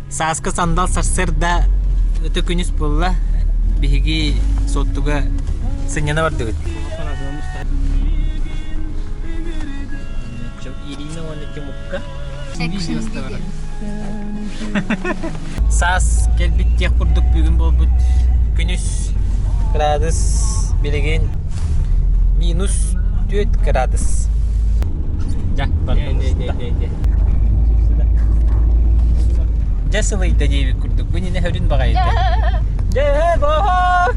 Сааскы сандал сарсыарда өтө күнүс буолла. Биһиги Суоттуга сынньана бардыбыт. Ирина уонна Тимукка. Саас кэлбит диэх курдук бүгүн буолбут күнүс градус билигин минус 4 градус. Дьэ, Дьэ сылыйда диэбит курдук. Бу иннинэ хөрүн баҕайыта. Дьэ, боо!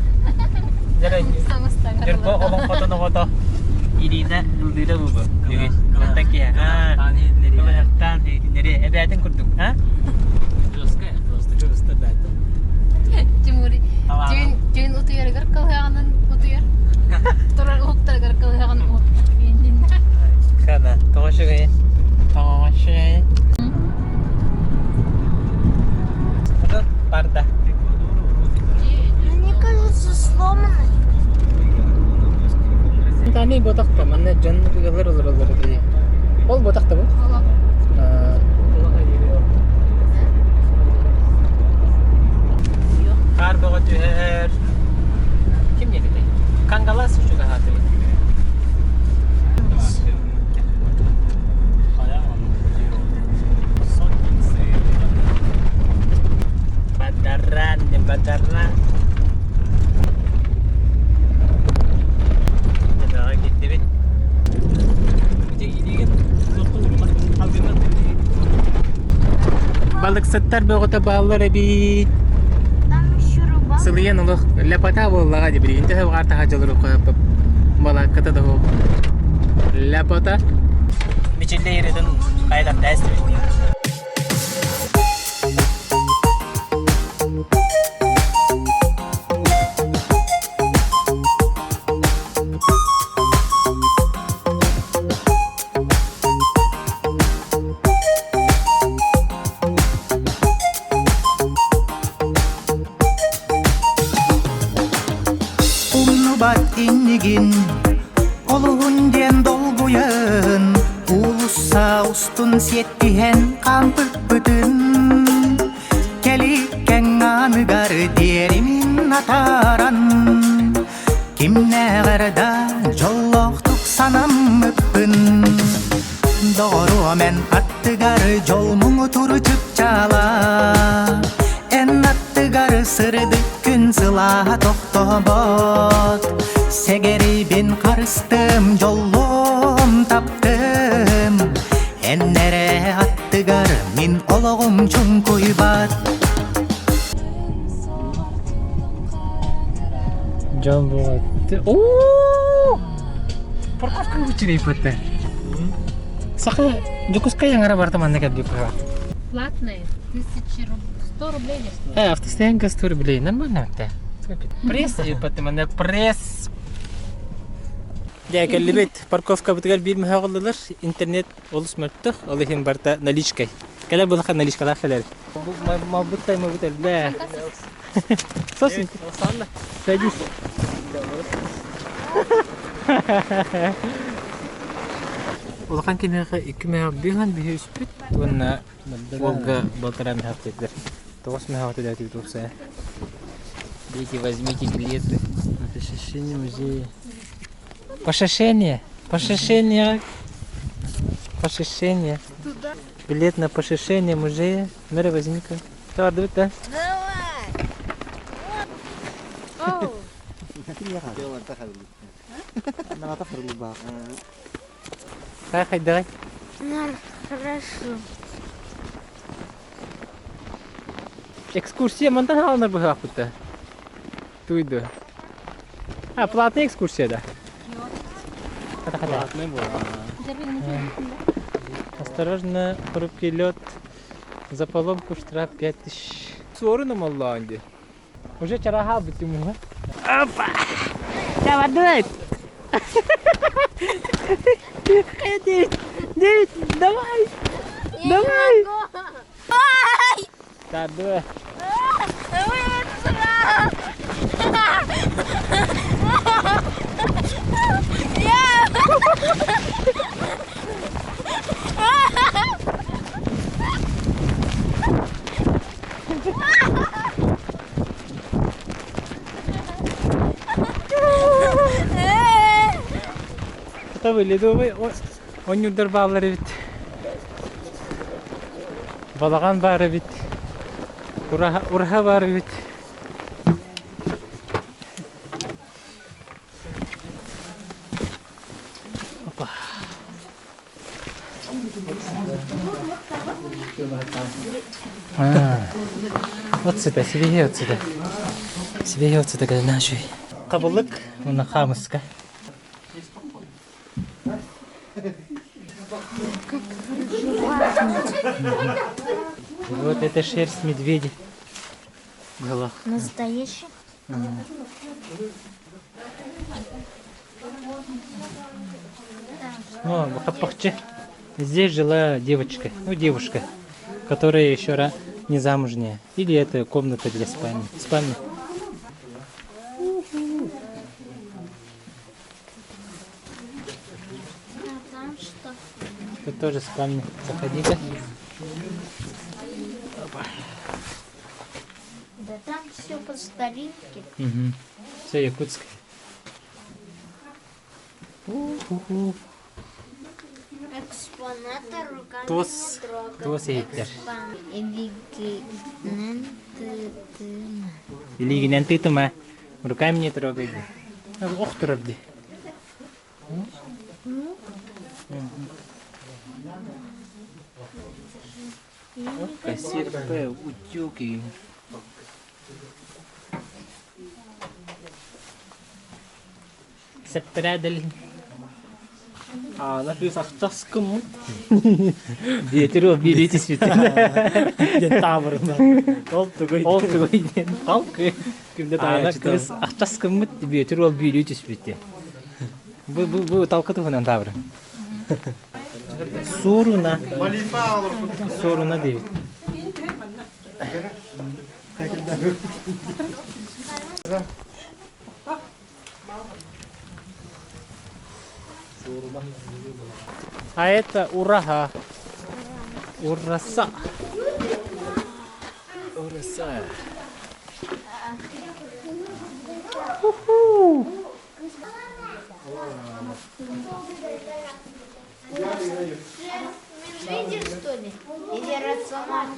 Дьөрбө олоҥхотун оҕото Ирина ыллыыра бу. Бүгүн. Онтон киһи. Кылыһахтаан иһитиннэри эбээтин курдук. А? Тимур түүн түүн утуйарыгар кылыһаҕынан утуйар. Турар уһуктарыгар кылыһаҕын уһуктар. Хана, тоҕо үчүгэй? Тоҕо үчүгэй? Барда. Мне кажется, сломанный. Тани ботахта, манна дьон ыаллар олороллор дии. Ол ботахта бу? Хаар бөҕө түһэр. Ким диэбитэй? Кангалас чугаһаатыбыт. Бадаран, бадаран. Эбэҕэ киирдибит. Балыксыттар бөҕөтө бааллар эбит. Сылыйан олох ляпота буоллаҕа дии билигин төһө баҕар таһаадьалары хоһоппоп балаакката да суох. Ляпота. Мичиллэ еретін хайдан тәстібит. Умнубат иннигин, олуһун диэн долгуйан, уулусса устун сиэттиһэн хаампыппытын Кэликкэҥ ааныгар диэри мин атааран, кимнээҕэр да дьоллоохтук санаммыппын. Доҕоруом эн аттыгар дьол муҥутуур чыпчаала, эн аттыгар сырдык күн сылааһа тохтобот. Сэгэрибин харыстым, дьоллуом таптым, эн эрэ аттыгар мин олоҕум чуҥкуйбат. Дьон буолат. Оо! Парковка үчүгэй Саха Дьокуускай аҥара барыта манна кэлбит быһа. Платные. 1100 рублей не стоит. Автостоянка 100 рублей. Нормально это. Пресс, манна пресс. Дьэ, кэллибит. Парковкабытыгар биир мөһөөх ыллылар. Интернет олус мөлтөх, ол иһин барыта наличкой. Кэлэр булаха наличкалаах кэлэр. Малбыт таймабыт элбэ. Сосун. Садись. Улахан кимиэхэ икки мөһөөх быыһан биһи үспүт уонна уолга балтараа мөһөөх диэтилэр. Тоҕус мөһөөх төлөөтүбүт уопсайа. Дети, возьмите билеты на посещение музея. Посещение. Посещение. Посещение. Билет на посещение музея. Мэра, возьми-ка. Давай, да? Давай. Хайдагай? Хорошо. Экскурсия мантан хааланар быһаахпыт Туйду. А, платная экскурсия, да? Платный была. Осторожно, хрупкий лед. За поломку штраф 5000. Суорун омоллоон дии. Уже чараһаал бүттүм уһа. Опа! Давай, давай! Девять, девять, давай! Давай! Так, давай. Крафтовый ледовый оонньуурдар бааллар эбит. Балаҕан баар эбит. Ураһа, ураһа баар эбит. Опа. Вот сюда, сибиһи вот сюда. Сибиһи вот сюда, когда наши. Хабылык, мына хамыска. Вот это шерсть медведя. Была. Настоящий? О, Хаппахчы. Здесь жила девочка, ну девушка, которая еще раз не замужняя. Или это комната для спальни. Спальня. А там что? Тут тоже спальня. Заходите. Да там все по старинке. Угу. Все якутское. У-ху-ху. Экспонаты руками Туос, не трогать. туос иһиттэр. Илигинэн тыытыма. Илиигинэн тыытыма. Руками не трогай. Ох турар дии. Кассир П. Утюги. Сэппэрээдэл Аана кыыс ахтас гыммыт. Биэтир ол биэрии түспүтүн. Диэн таабырына. Ол тугуй? Ол тугуй диэн халкы. Кимде Аана таайааччыта. кыыс ахтас гыммыт биэтир ол биэрии түспүт. Бу бу бу талкы туһунан таабырын. Суоруна. Суоруна диэбит. А это ураха. Ураса. Ураса. Уху. Медведи, что ли? Или росомахи?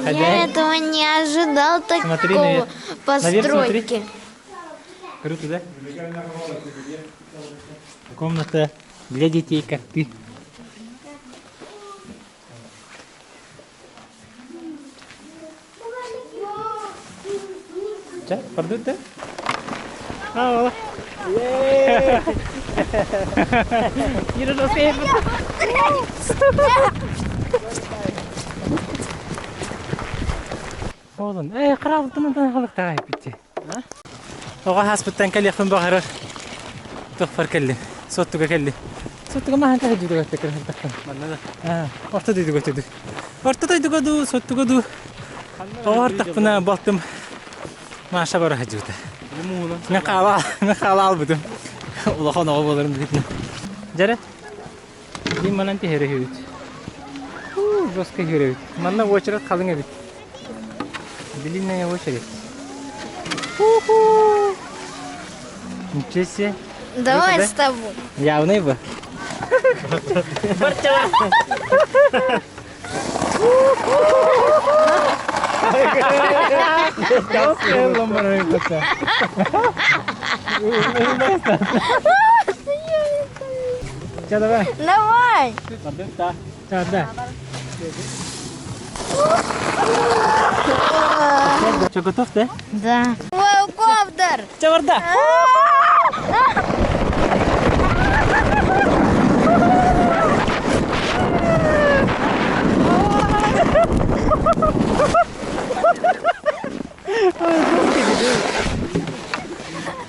Я этого не ожидал Смотри такого наверх. Наверх смотри. постройки. Круто, да? Комната для детей, как ты. Ча, пардут, да? А, Оҕолон, ээ, хараалтынан халыктаҕай битти. Оҕо хаспыттан кэлиэхпин баҕарар. Тохпор кэллим. Соттуга кэллим. Соттуга маһан кэһэ дүйдүгө өттө Манна да. Орто дойдуга өттөдү. Орто дойдуга дуу, соттуга дуу. Оҕо артахпына балтым Маша бара сылдьыбыта. Мен хаала, мен хаала албытым. Улахан оҕо буоларым быһыытынан. Дьэрэ, биир манан түһэрэ үһүбүт. Жестко үһүрэбит. Манна уочарат халыҥ эбит. Длинная очередь. Уху! Ничего себе. Давай с тобой. Явный бы. Ча, давай. Давай. Ча, да. Что, готов, да? Да. Коптер. Ча, барда.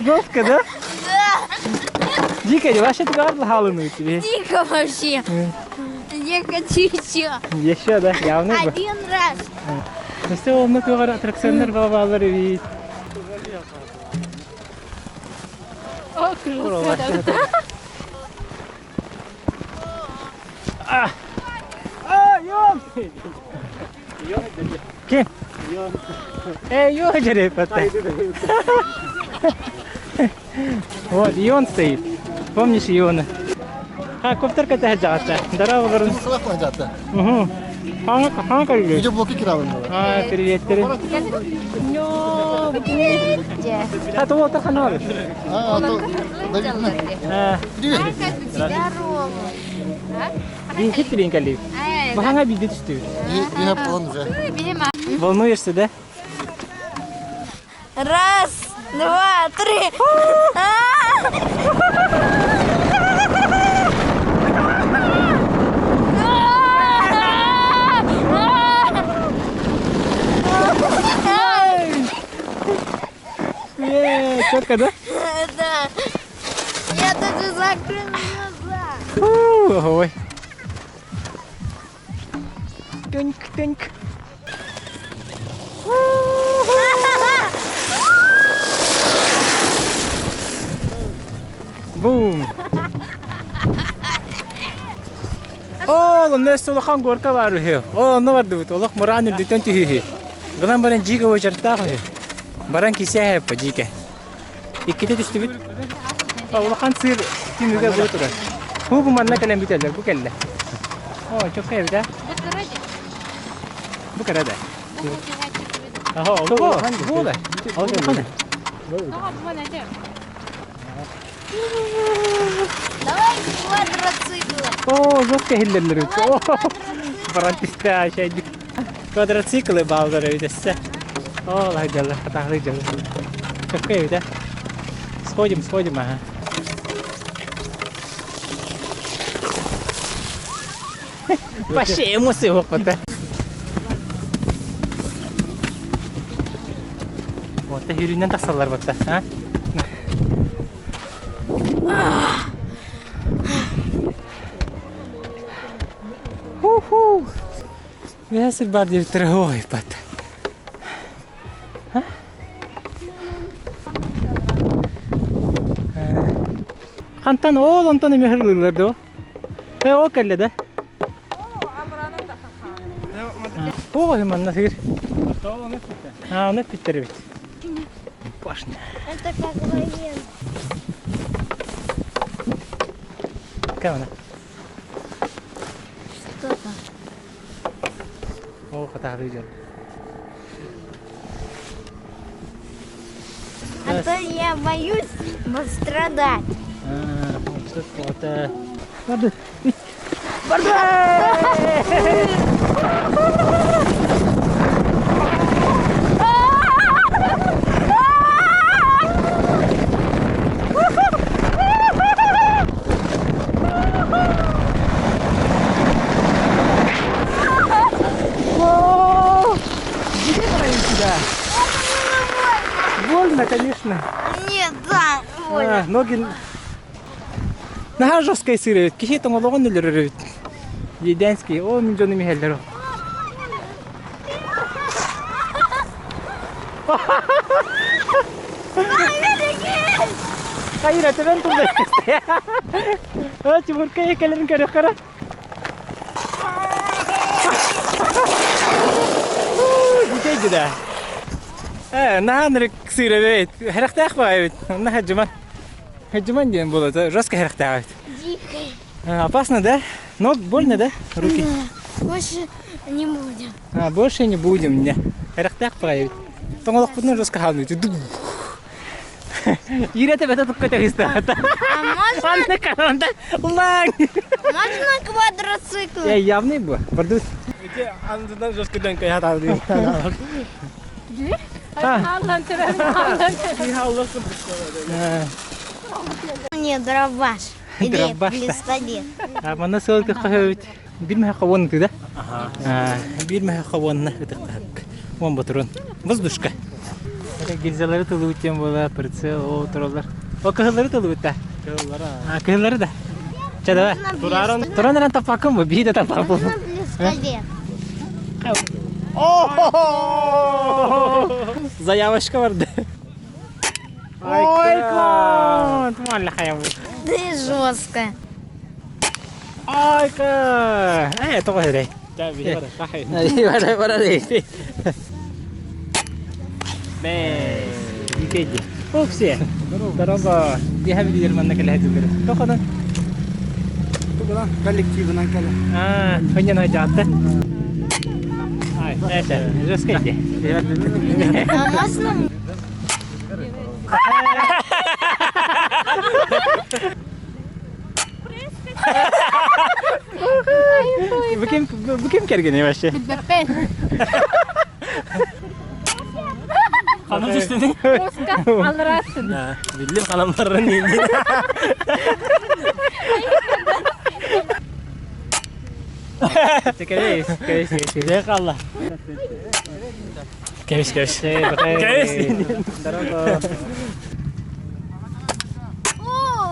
Жестко, да? Да. Дико, вообще ты говорил, тебе. Дико вообще. Я хочу еще. Еще, да, явно. Один раз. Өссө онно туох аттракционнар баалар эбит. А! А, ём! Ким? Эй, юу дьэрэ Вот, и он стоит. Помнишь Иона? А, коптер кэтэһэ дьаҕата. Здорово, Угу. Хаҥа хаҥа кэлли. Видеоблоки кирабын. А, приветтерин. А, то вот ханар. А, то Давид, А, привет. Здорово. Бин кэлли. Бахаңа бидит түстү. Я план уже. Волнуешься, да? Раз, два, три. Е, четко, да? Да. Я даже закрыл глаза. Фу, ой. Тыньк, тыньк. Бум! Оо, онно өссө улахан горка баар үһү. Оо, онно бардыбыт. Олох мураан үрдүттэн түһүһү. Гынан баран дьиикэ уочартаах үһү. Баран кисээһэппэ дьиикэ. Иккитэ түстүбүт. Улахан сыыр түмүгэ бу турар. Бу бу манна кэлэн бүтэллэр, бу кэллэ. Оо, чөккө эбит аа. Бу кыра да. Тоҕо? Буола. Улахан. Давай квадроциклы. Оо, жестко иһиллэллэр эбит. Баран түстэ аашайдык. Квадроциклы бааллар эбит өссө. Оо, лайдалар, хатаахлык дьаллар. Чөккө эбит аа. Сходим, сходим, ага. Вообще эмоции опыта. Вот, үрүнэн тахсаллар батта, а? Ху-ху! Весел бар диэбиттэрэ ой бат. Хантан ол онтон эмиэ хырылыыллар дуо? Э, ол кэллэ да? Туох манна сир? А, оны эппиттэр эбит. Башня. Это как военный. Какая она? Что там? О, хатаары дьон. А то я боюсь пострадать. А, что-то. Барды. Барды! Сюда. Больно, конечно. Нет, да, больно. А, ноги... Наһаа жесткай сыр эбит. Киһи тоҥолоҕун өлөрөр эбит. Еденский. О, мин дьонум иһэллэр. Хайыр, төбөн турда. А, Тимурка кэлэрин көрөххөрө. Дикэй да. Э, наһаа нырык сыр эбит. Хэрэхтээх баҕайы эбит. Онно хадьыман. Хадьыман диэн буолла, жестко хэрэхтээх эбит. Дикой. Опасно, да? Но больно, да? Руки. Больше не будем. А, больше не будем, не. Хэрэхтээх баҕайы эбит. Тоҥолохпутунан жестко хаалныы. Ирэ төбөтө тукка тэҕистэ. А можно, Анна каранда. Лаң! можно квадроцикл? Э, явный бу. Бардут. Ити андынан жестко дөн кайхат алды. Аллан төбөм, Мне дробаш. Или Дробаш, да. пистолет. Манна сыл тыхха бир мэхэ ховон да? Бир мэхэ ховонна ытыктаһык. Вон батурун. Воздушка. Это гильзалары тылыбыт тем была, прицел, о, туралар. О, кыһыллары тылыбыт да. А, кыһыллары да. Чэ, давай. Тураран Туран эрэн таппаккын бу, биһи да таппаппын. Можно пистолет? Заявочка барды. Ой, кон! Малля хаябы. Ты жестко. Айка! Э, тоҕо эрэй. Бара, бара, бара. Бээ. Окси. Здорово. Я видел манна кэлэ сылдьар. Тохонон. Тугунан коллективынан кэлэ. А, хоньян хайдаатта. Ай, это, жескайте. А можно Бу ким бу ким кэргэнэ вообще? Билбэппин. Ханан түстүнүй? Муска аллараатын. Биллим ханан барарын ииннин. Кэбис, кэбис, кэбис. Қалла. Кэбис, кэбис. Кэбис. Здорово. О,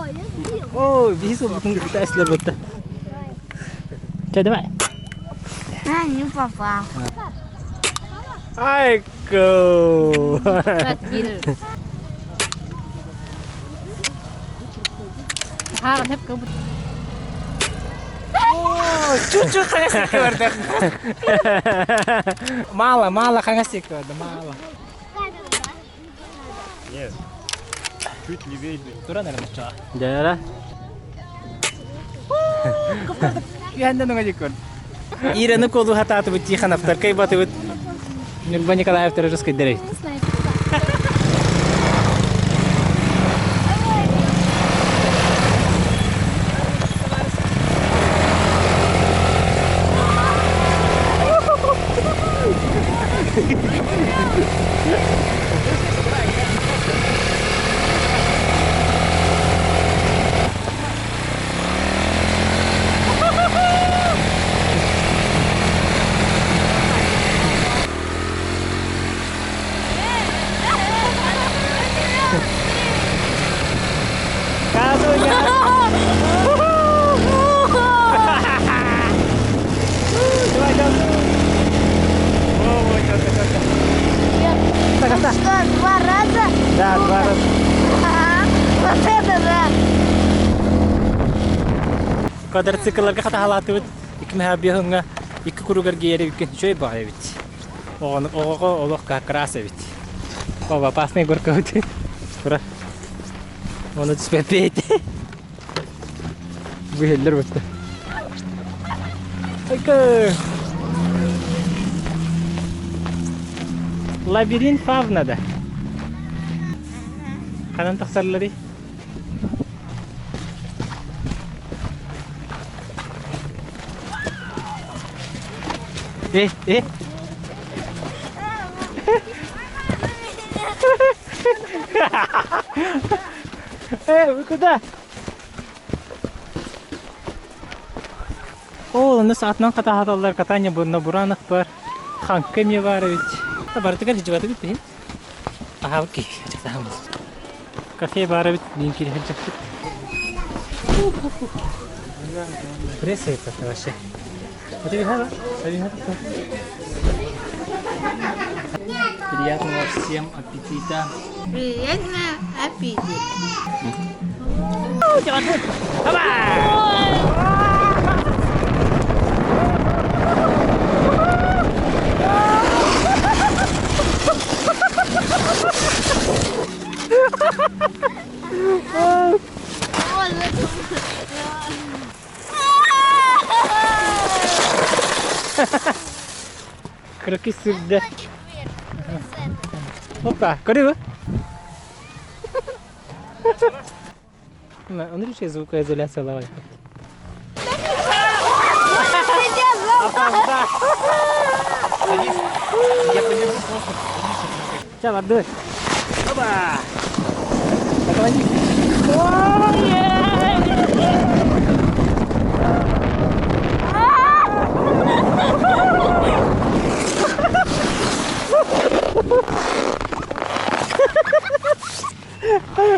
я сбил. О, биһи сылбытын кытта эслер бутта. Чэ, давай. А, не попал. Айко! Хаар хеп кыбыт. Чуть-чуть хаҥас көрдөх. Мало, мало хаҥас көрдө, мало. Нет. Чуть левее. Туран эрэ маччаҕа. Дьэ. Үһэннэн оҥо диккон. Ираны колу хатаатыбыт Тихоновтар кайбатыбыт. Нюрба Николаевтар рыскайдары. Что, два раза? Да, два раза. Ага. Вот это да. Квадроциклларга хатаһалаатыбыт икки мэһэ икки куругар гиэри үчүгэй баҕайы эбит. Оҕоҕо олох как раз эбит. Оба опасный горка бит. Тура. Оны түспэппит. Быһыллар бытта. Айка. Лабиринт фавнада. Ханан тахсарлары? Э, э. Э, вы куда? О, онно саатынан хатаһаталлар катание на буранах бар. Ханка эмиэ баар эбит. Барытыгар сдьыбатыгыт биһин. Аһаабыт киһи ачыктаһаммыт. Кафе баар эбит, биин киирэ сылдьаппыт. Пресса это вообще. Приятного всем аппетита. Приятного аппетита. Кыракый сырда. Опа, көрү Он решил звукоизоляция лавай. Я побегу просто. Сейчас, отдых. Опа! Отклонись.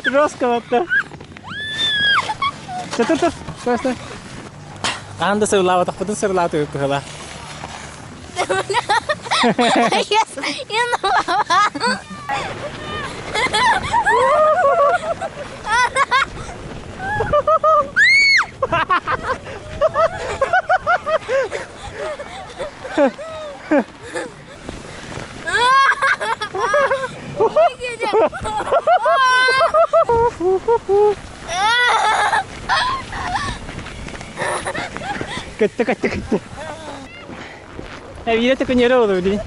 Жестко вот так. Стой, стой, стой, стой. Анда сырлаабатахпытын сырлааты кыһыла. Я на Көттө, көттө, көттө. Эбиирэ төкүнүөрэ буолуо билигин.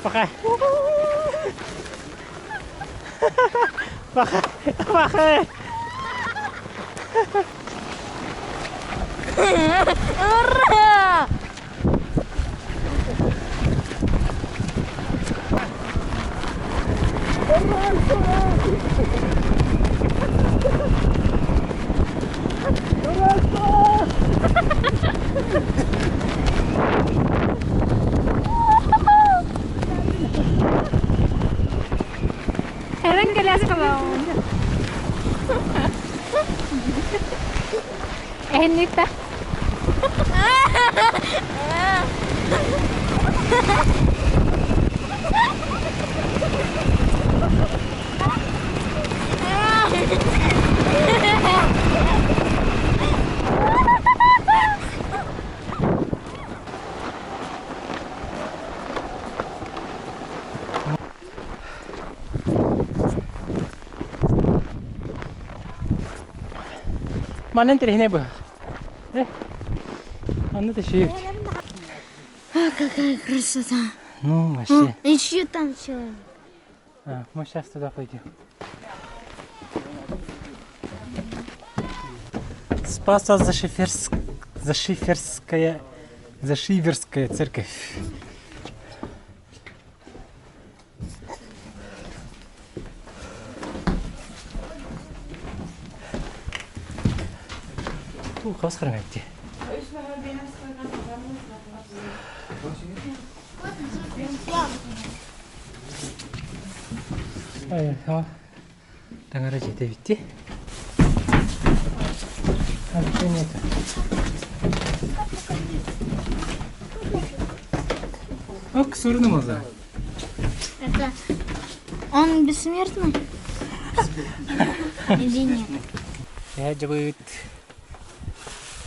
Пока. Пока. Пока. Ура! Эрэн кэлээси калаун. Эһинникта. Манан интэриэһинэй бу. Э, Анна тащит. А, какая красота. Ну, вообще. Еще там человек. А, мы сейчас туда пойдем. Спаса Зашиферск... Зашиферская... Зашиверская церковь. Туу, хас храметти. Таҥара дьиэтэ эбитти. Нет. Ок, сурну маза. Это он бессмертный? Или нет? Я дьабыт.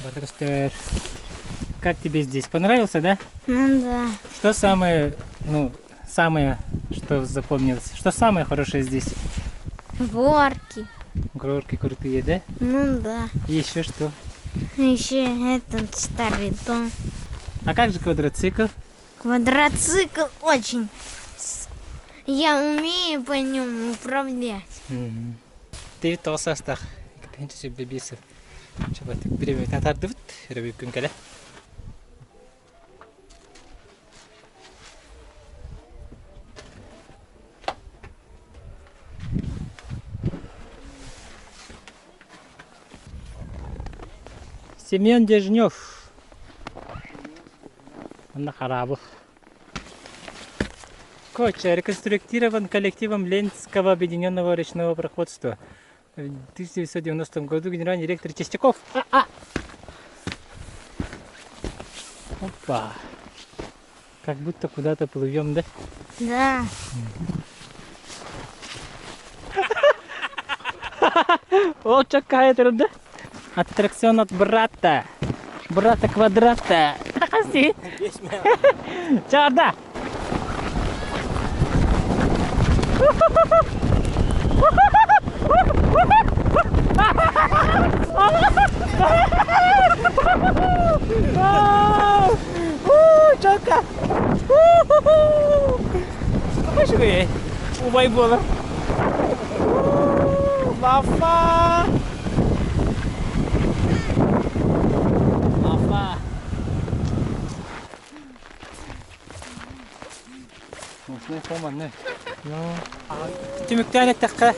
Батырстер. Как тебе здесь? Понравился, да? Ну да. Что самое, ну, самое, что запомнилось? Что самое хорошее здесь? Горки. Горки крутые, да? Ну да. И еще что? Еще этот старый дом. А как же квадроцикл? Квадроцикл очень. Я умею по нему управлять. Ты тоҕус саастаах 2 тыһыынча 25 сыл. Чабатык бириэмэтин атаардыбыт, өрөбүл күн кэлэ. Семен Дежнев. Анна Харабов. Коч реконструктирован коллективом Ленского объединенного речного пароходства. В 1990 году генеральный директор Чистяков. А-а! Опа! Как будто куда-то плывем, да? Да. О, какая да? Аттракцион от брата. Брата квадрата. Чарда! Чока! Үчүгэй. Убай буолар. Лафа! Лафа! Түмүктээн эттэххэ,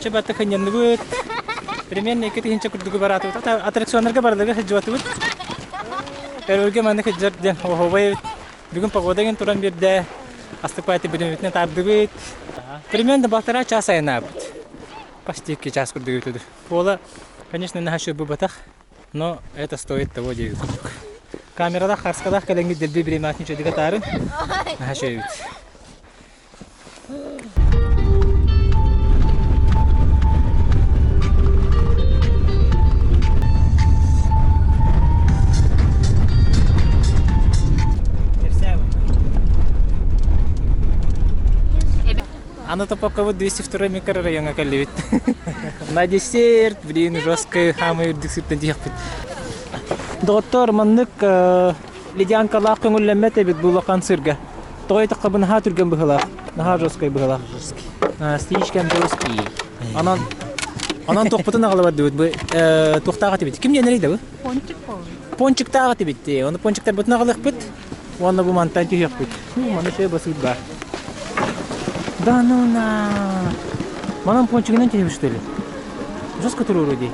чэ баттах хынньанныбыт. Примерно 2000 курдугу бараатыбыт. Аттракционнарга барыларга сылдьыбатыбыт. Өрөлгө маннык сылдьар диэн оһуобай эбит. Бүгүн погода гэн туран биэрдэ. Астык бириэмэтинэн тардыбыт. Примерно полтора часа айаннаабыт. Почти 2 час курдук өтөдү. Буола, конечно, наһаа быбатах, но это стоит того диэби курдук. Камералаах, харскалаах кэлэҥҥит дэлби бириэмэҕитин үчүгэйдик атаарын. Наһаа үчүгэй эбит. Аны топоккобут 202 микрорайоҥҥа кэллибит. На десерт, блин, жесткай хаамай үрдүк сиртэн тиһэхпит. Доҕоттор, маннык ледянкалаах көҥүллэммэт эбит бу улахан сырга. Тоҕо этиххэ наһаа түргэн быһыылаах, наһаа жесткай быһыылаах. Слишком жесткий. Онон онон туохпутун аҕалабардыбыт бу туохтаах этибит? Ким диэн эрийдэ бу? Пончик полный. Пончиктаах этибит. Оны пончиктарбытын аҕалыахпыт. Уонна бу мантан түһүөхпүт. Маны шөй басыыт баар. Да ну на! Манан пончигынан түһүбүт что ли? Жестко туруору дии.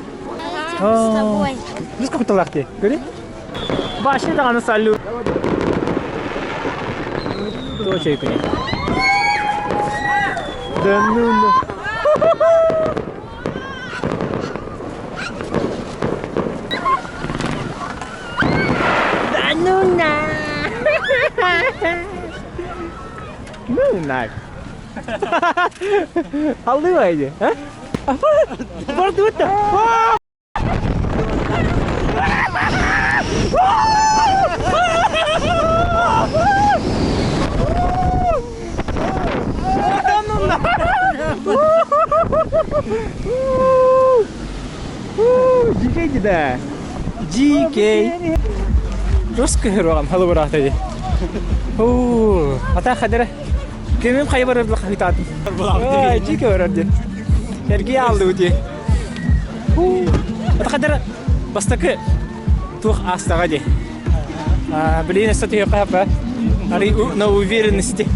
С тобой. Жестко куталаах дии. Көрү? Башня даҕаны салют. Туочай күнэ. Да ну на! Да ну на! Ну на! Аллы иди, а? Бардыбыт да. Да ну на! GK да. GK. Жестко хероҕам халыбыраата ди. Ата хадара. Кимим хайы барар хахытаатым. GK барар ди. Эргий ааллыбыт ди. Ата хадара бастакы туох аастаҕа ди. Блин, өссө түһүөххэ хапа. Ари на уверенности.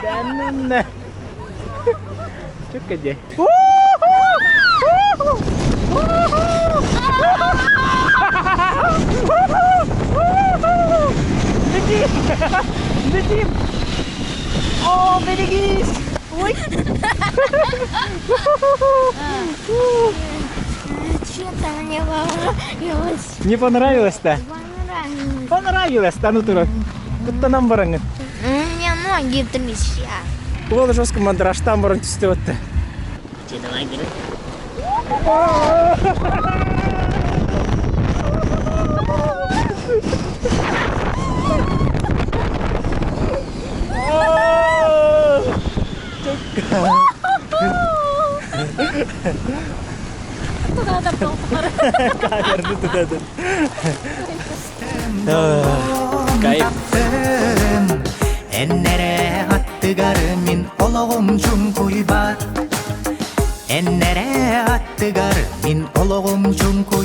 Данна. Чүккэ дии. Летим! Летим! О, берегись! Ой! Что-то мне понравилось. Не понравилось-то? Понравилось. Понравилось-то, ну туран. Куттанан бараҥын. У меня ноги трещат. Уол жестко мандражтан баран түстэ батта. Камераны тутады. Кайф. Эннере аттыгар мин олоҕум чуҥкуйбат Эннере аттыгар мин олоҕум чуҥкуйбат.